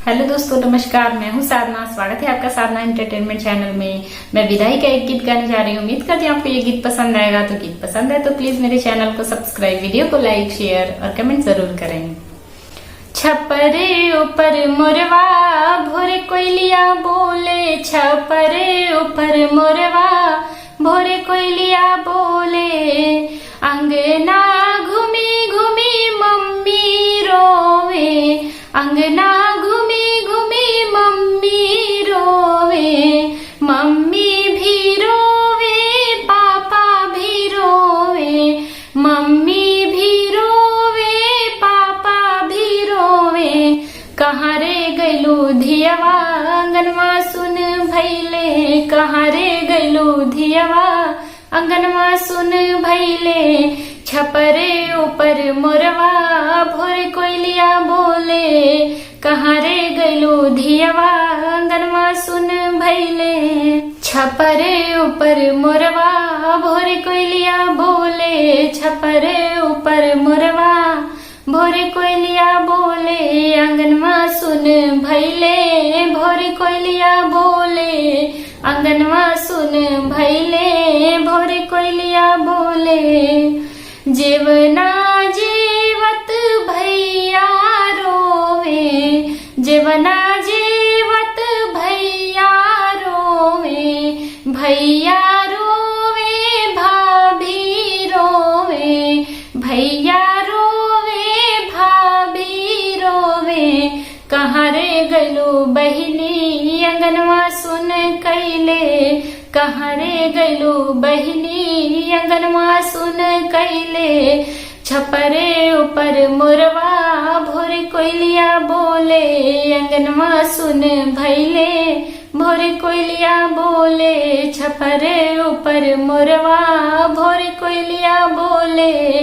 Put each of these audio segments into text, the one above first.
Hello दोस्तों, नमस्कार। मैं हूं साधना। स्वागत है आपका साधना एंटरटेनमेंट चैनल में। मैं विदाई का एक गीत गाने जा रही हूं। उम्मीद करती हूं आपको ये गीत पसंद आएगा। तो गीत पसंद है तो प्लीज मेरे चैनल को सब्सक्राइब, वीडियो को लाइक, शेयर और कमेंट जरूर करें। छपरे ऊपर मोरवा भोरे कोयलिया बोले, छपरे ऊपर मोरवा भोरे कोयलिया बोले। अंगना घूमी घूमी मम्मी रोवे, अंगना घूमी घूमी मम्मी रोवे। मम्मी भी रोवे पापा भी रोवे, मम्मी भी रोवे पापा भी रोवे। कहाँ रे गैलू धियवा अंगनवा सुन भैले, कहाँ रे गैलू धियवा अंगनवा सुन भैले। छपरे ऊपर मोरवा भोर कोयलिया बोले, कहाँ रे गैलू धियवा अंगनवा सुन भैले। छपरे ऊपर मोरवा भोर कोयलिया बोले, छपरे ऊपर मोरवा भोरे कोयलिया बोले। अंगनवा सुन भैले भोरे कोयलिया बोले, अंगनवा सुन भैले भोरे कोयलिया बोले। जेवना जेवत भैया रोवे, जेवना जेवत भैया रोवे। भैया रोवे भाभी रोवे, भैया रोवे भाभी रोवे। कहाँ रे गैलू बहिनी अंगनवा सुन कैले, कहाँ रे गैलू बहिनी अंगनवा सुन कैले। छपरे ऊपर मोरवा भोरे कोयलिया बोले, अंगनवा सुन भैले भोरे कोयलिया बोले। छपरे ऊपर मोरवा भोरे कोयलिया बोले,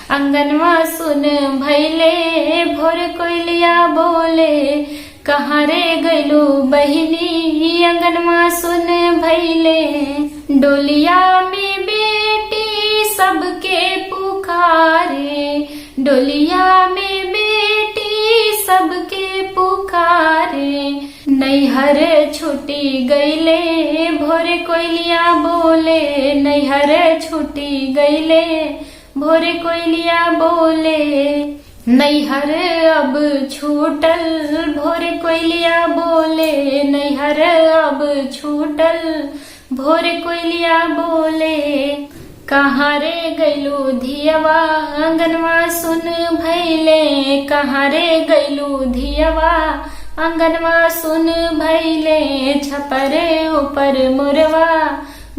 अंगनवा सुन भैले भोरे कोयलिया बोले। कहाँ रे गैलू बहिनी अंगनवा सुन भैले। डोलिया में बेटी सबके पुकारे, डोलिया में बेटी सबके पुकारे। नैहर छुटी गैले भोरे कोयलिया बोले, नैहर छुटी गैले भोरे कोयलिया बोले। नैहर अब छूटल भोरे कोयलिया बोले, नैहर अब छूटल भोरे कोयलिया बोले। कहाँ रे गैलू धियवा अंगनवा सुन भैले, कहाँ रे गैलू धियवा अंगनवा सुन भैले। छपरे ऊपर मोरवा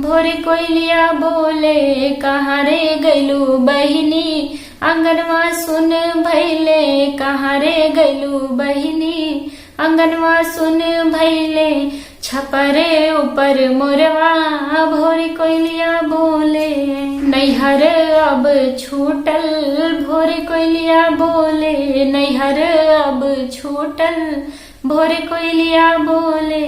भोरे कोयलिया बोले, कहाँ रे गैलू बहिनी अंगनवा सुन भैले। कहाँ रे गैलू बहिनी अंगनवा सुन भैले। छपरे ऊपर मोरवा भोरे कोयलिया बोले, नैहर अब छूटल भोरे कोयलिया बोले। नैहर अब छूटल भोरे कोयलिया बोले।